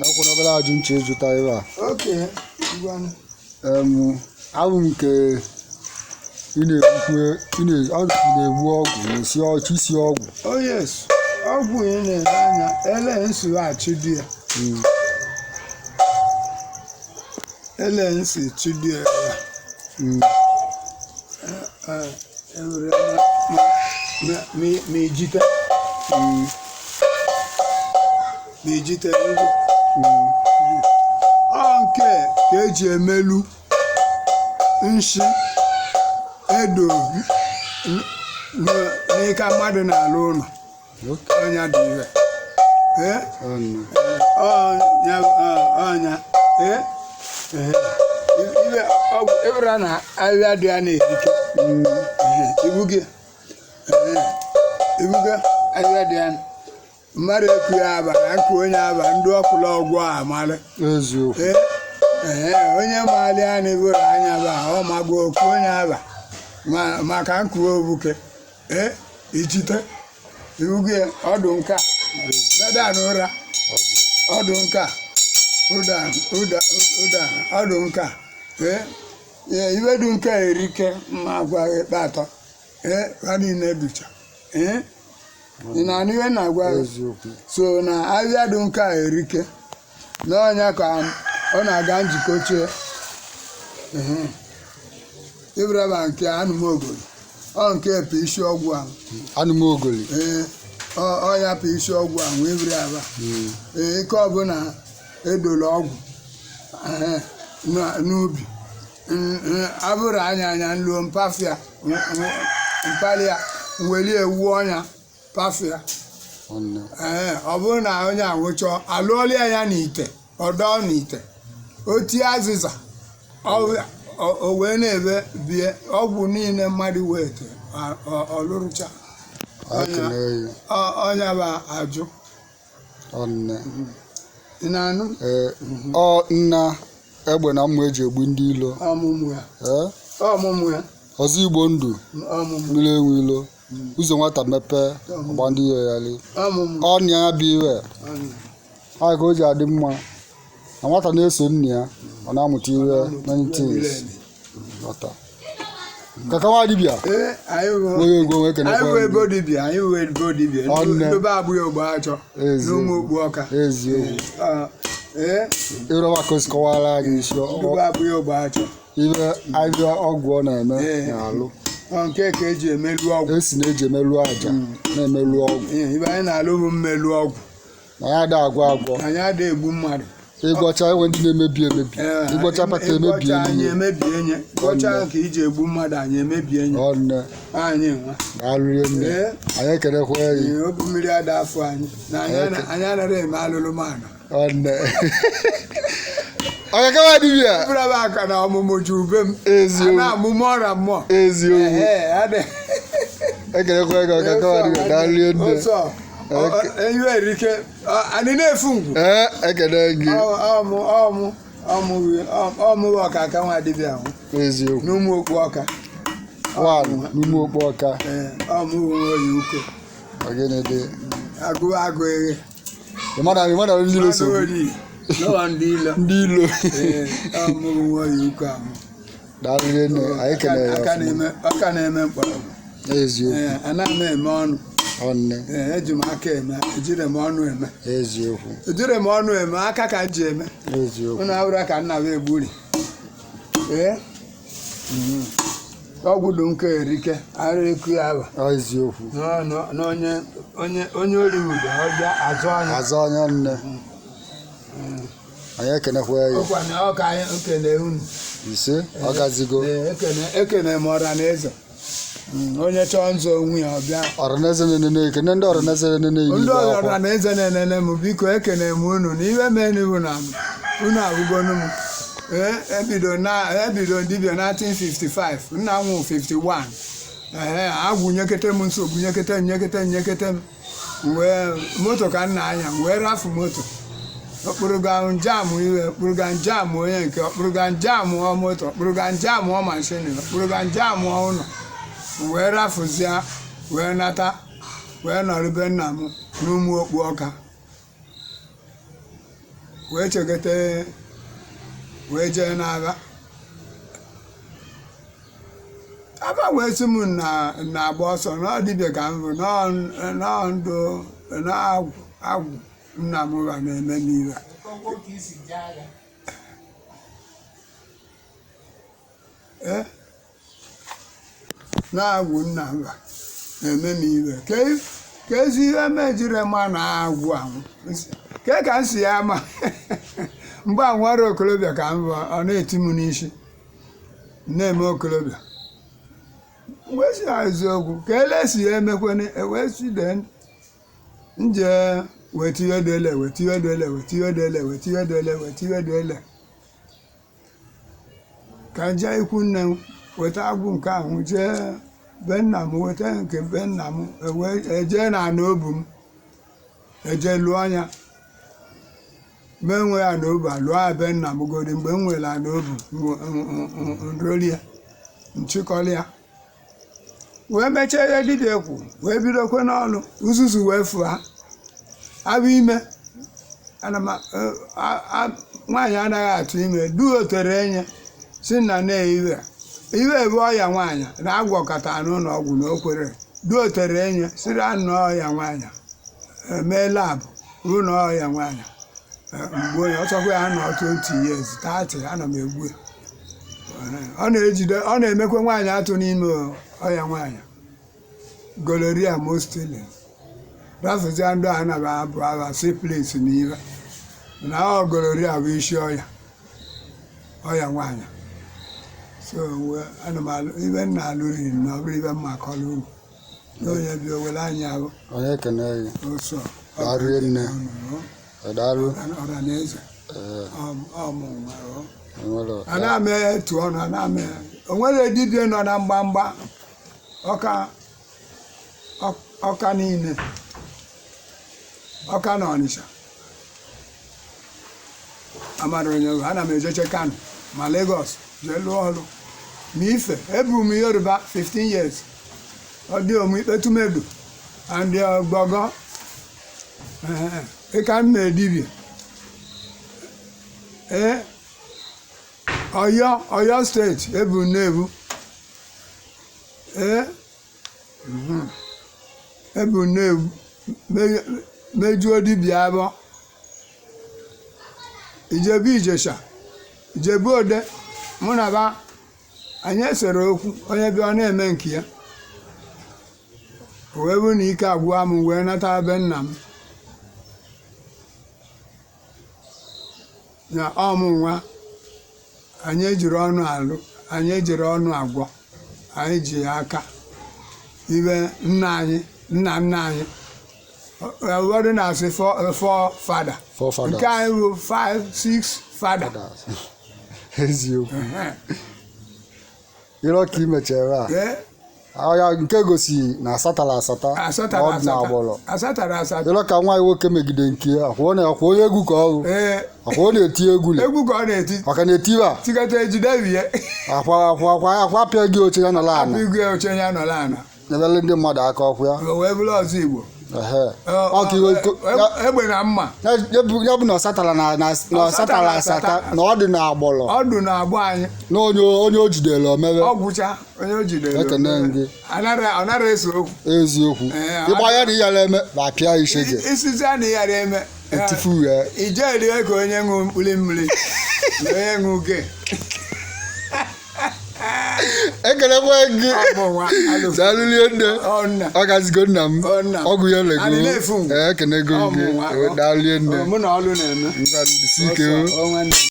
Ekwena obere ajụ nche ịjụta ebe a. Oke, ngwanụ. Abụ m nke ị na-egbukwe, ị na-egbu ọgwụ, na-esi ọchị isi ọgwụ. Oh yes, ọgwụ ị na-ele anya ele nsoghachi di ya. Ele nsi chi di ya. Ewere ma ijite. Ma ijite ego. Ọ nke ka eji emelu nshi edo n'ịka mmadụ na-alụ ụlọ. Ọnya dị ire. Ee? Ọnụ. Ọnya ọnya. Ee? Ee. Ibe ọgwụ ebere na ahịhịa dị ya na-erike. Ibuge. Ee. Ibuge ahịhịa dị ya. Mmadụ eku ya aba na nku onye aba ndị ọkwụla ọgwụ a amalị. Eziokwu. Ee, ee, onye maali anya ebere anya ba ọ mago okwu onye aba maka nku obuke. Ee, ijite ibuge ọdụ nka dada n'ụra ọdụ nka ụda ụda ụda ọdụ nka. Ee, ee, ibe dị nka erike mma gwa gị ikpe atọ. Ee, ha niile ducha. Ee, ị na-anụ ihe na-agwa gị? Eziokwu. So na ahịa dị nke a erike n'ọnya ka ọ na-aga njikọ chie ibraba nke anụmogoli ọ nke pụ isi ọgwụ ahụ. Anụmogoli. Ee, ọ ya pụ isi ọgwụ ahụ ibraba. Ee, ike ọbụla edola ọgwụ n'ubi abụrụ anya anya nluo mpafịa mpalịa nweli ewu ọnya pafịa. Ọnụ. Ee, ọ bụrụ na onye anwụchọ alụọla ya n'ite ọdọ n'ite o tie azịza o wee na-ebe bie ọgwụ niile mmadụ wete ọlụrụcha. Ekele ya. Ọnya bụ ajụ. Ọnụ. Ị na-anụ? Ee, ọ nna egbe na mma eji egbu ndị ilo. Ọmụmụ ya. Ee? Ọmụmụ ya. Ọzọ Igbo ndụ. Ọmụmụ. Mmiri enwe ilo. Ụzọ nwata mepee ọgba ndị iro ya lee. Ọmụmụ. Ọ nna ya bụ iwe. Ọmụmụ. Ọ ka o ji adị mma na nwata na-eso nna ya ọ na-amụta ihe many things. Ghọta. Kaka nwa dibịa. Ee, anyị bụ Nwere ego nwee anyị kenekwa bụ ebo dibịa, anyị bụ ebo dibịa. Ọnne. Ndobe abụghị ogbe achọ Eziokwu. n'ụmụ okpu ọka. Eziokwu. Ee, Ịrọba ka o si kọwara gị isi ndobe abụghị ogbe achọ. ibe ahịa ọgwụ ọ na-eme Ee. na-alụ. Ọ nke ka eji emelu ọgwụ. Esi na eji emelu aja na-emelu ọgwụ. Ee, ibe anyị na-alụ bụ mmelu ọgwụ. Na ya ada agwọ agwọ. Anyị adịghị egbu mmadụ. Ịgwọcha enwe ndị na-emebi emebi. Ee, Ịgwọcha pata emebi ịgwọcha anyị ihe. emebie nye. Ịgwọcha nke iji egbu mmadụ anyị emebie nye. Ọnne. Anyị nwa. Daalụ nne. Ee. Anyị ekelekwa gị. Ee, obi mmiri ada afọ anyị. Na anyị anaghị eme alụlụ mana. Ọnne. Ọkaka nwa dibịa. Ebere aka na ọmụmụ ji ube m. A Eziokwu. na-amụmụ ọra mmụọ. Eziokwu. Ee, adị. Ekelekwa gị ọkaka nwa dibịa. Daalụ nne. Ọsọ. Ihe erike. Anyị na-efu ngwu. Ee, ekele gị. Ọmụ ọmụ ọmụ ọmụ ọkaka nwa dibịa ahụ. Eziokwu. N'ụmụ okpu ọka. Wan n'ume okpu ọka. Ee, ọmụ nwe uko. Ogene dị. Agụ agụ eghe. Ị mara ndị ilo so. N'ụwa ndị ilo. Ndị ilo. Ee, ọmụ nwe uko ahụ. Daalụ nne. Anyị kelere ya Aka ọfụma. na-eme aka na-eme mkpọrọgwụ. Eziokwu. Ee, anaghị m eme ọnụ. Ọnne. Ee, eji m aka eme, ejire m ọnụ eme. Eziokwu. Ejire m ọnụ eme, aka ka m ji eme. Eziokwu. Unu abụrụ ka nna m egburi. Ee. Ọgwụ dị nke erike, ara eku ya aba. Ọ eziokwu. N'onye onye onye ori udo ọbịa azụ anya. Azụ anya nne. Anyị ekenekwa ya. Ọkwa na ọka anyị ekene unu. Ise ọ gazigo. Ee, ekene ekene m ọra na eze. Onye chọọ nzọ onwe ya ọbịa. Ọranaeze na-enene ekene ndị ọranaeze na-enene Ndị ilu ọra akwụkwọ. na eze na-enene m biko ekene m unu na iwe meni bụ na unu abụgonu m. Ee, ebido na ebido dibịa 1955, nna m nwụ 51. Ee, agwụ nyekete m nsogbu nyekete m nyekete m nyekete m. Wee moto ka m na-anya wee rafu moto. Okporoga jam iwe okporoga jam onye nke okporoga jam ọ moto okporoga jam ọ mashin okporoga jam ọ ụlọ. Wee rafụzịa wee nata wee nọrọ be nna m n'ụmụ okpu ọka. Wee chegete wee jee n'agha aba, wee sị m na na-agba ọsọ na ọ dibịa ka m bụ nọọ ndụ na-agwụ agwụ nna m ụra na-eme m iwe. Ee, na-agwụ nna m ra na-eme m iwe ka ezi ihe m ejire ma na-agwụ anwụ ke ka m si ya ma mgbe a nwere okorobịa ka m bụ, ọ na-eti m n'isi na-eme okorobịa. Mgbe si ya eziokwu ka ele si ya emekwene, ewee si dee nje weta ihe dele, weta ihe dele, weta ihe dele, weta ihe dele, weta ihe dele, ka m jee ikwu nne m weta agwụ nke ahụ, jee be nna m weta nke be nna m, ejee na ana obu m, eje lụọ anya mgbe enwe ya na obu alụọ ya be nna m godi. Mgbe m nwere ana obu nrolie nchịkọlịa wee mechaa ihe dibịa kwu, wee bidokwe n'ọlụ uzuzu wee fụa abụ ime. Ana m nwaanyị anaghị atụ ime duotere enye si na na-iwe iwe bụ ọya nwaanyị na agwọkọta n'ụlọ ọgwụ na okwere duotere enye siri anụ ọya nwaanyị emee labụ bụ na ọya nwaanyị. Mgbe onye ọchọkwa ya nọ 20 years, 30, ana m egbu ya. Ọ na-ejide, ọ na-emekwa nwaanyị atụ n'ime ọya nwaanyị, gonorrhea mostly, rafụzia ndị a naba abụ agha syphilis na ire na ọ gonorrhea bụ isi ọya ọya nwaanyị. So ana m alụ ibe m na-alụ riri na ọ bụrụ ibe mma akọrọ unu na onye bi owere anyị ahụ. Onye ekene gị. Ụsọ. Daalụ nne. Daalụ. Ọra na eze. Ee. Ọmụ nwa. Enwere. Ana m etu ọnụ, ana m o nwere dibịa nọ na mgbamgba ọka ọka niile, ọka na Ọnịsha amara onye bụ. Ana m ejeche Kano ma Lagos jee lụọ ọrụ ma ife ebu m Yoruba 15 years, ọ dị omu ikpetumedu and gbọgọ ịka m na-edibịa. Ee, Ọyọ, Ọyọ steeti ebu na-ebu, ee, ebu na-ebu mejuo dibịa abụọ, Ijebu Ijesha, Ijebu Ode, mụ na ba anyị esere okwu. Onye bịa ọ na-eme nke ya, o wee bụ na ike agwụwa m wee nata be nna m na ọmụ nwa. Anyị ejiri ọnụ alụ, anyị ejiri ọnụ agwọ, anyị ji aka ibe nna anyị, nna nna anyị. Ụfọdụ na-asị four father. Four fathers. Nke anyị bụ five, six father. Fathers. Eziokwu. Ịrọ ka ị mechara a. Ee. Agha nke gosi na asatara asata na asatara ọ dị na asata agbọrọ. Asatara asata. Ịrọ ka nwaanyị nwoke megide nke ya, akwụọ na akwụ onye egwu ka ọ bụ. Ee. Akwụ ọ na-eti egwu le. Egwu ka ọ na-eti. Maka na etiba. Tikata ejide wie. Akwa akwa akwa akwa apịa gị oche ya nọrọ apụ ana. Igwe oche ya nọrọ ana. Nyebere ndị mmadụ aka ọkwụ ya. O wee bụrụ ọzọ Igbo. Ehe. Ọ ka iwe Egbe na mma. Ya bụ na ọ satara na ọ satara asata na ọ dị na agbọrọ. Ọdụ na-agbọ anyị. Na onye o jidere omebe. Ọ gwụcha onye o jidere. Ekene m gị. Ọ nara eso okwu. Eziokwu. Ee, ịgba ya na ịyara eme ma apịa ise gị. Isizi a na ịghara eme. Etifu ya. Ije rie ka onye ṅụ mkpụrụ mmiri na onye ṅụ ge. Ekelekwa gị. Ọ bụ nwa alụ. Daalụlie nne. Ọ nna. Ọ gazigo nna m. Ọ nna. Ọgwụ ya lego. Anyị na-efu ngwu. Ee, ekenego Ọ m gị. bụ nwa. Daalụlie nne. Mụ na ọlụ na-eme. Ngwa, si ike o. Ọ nwanne.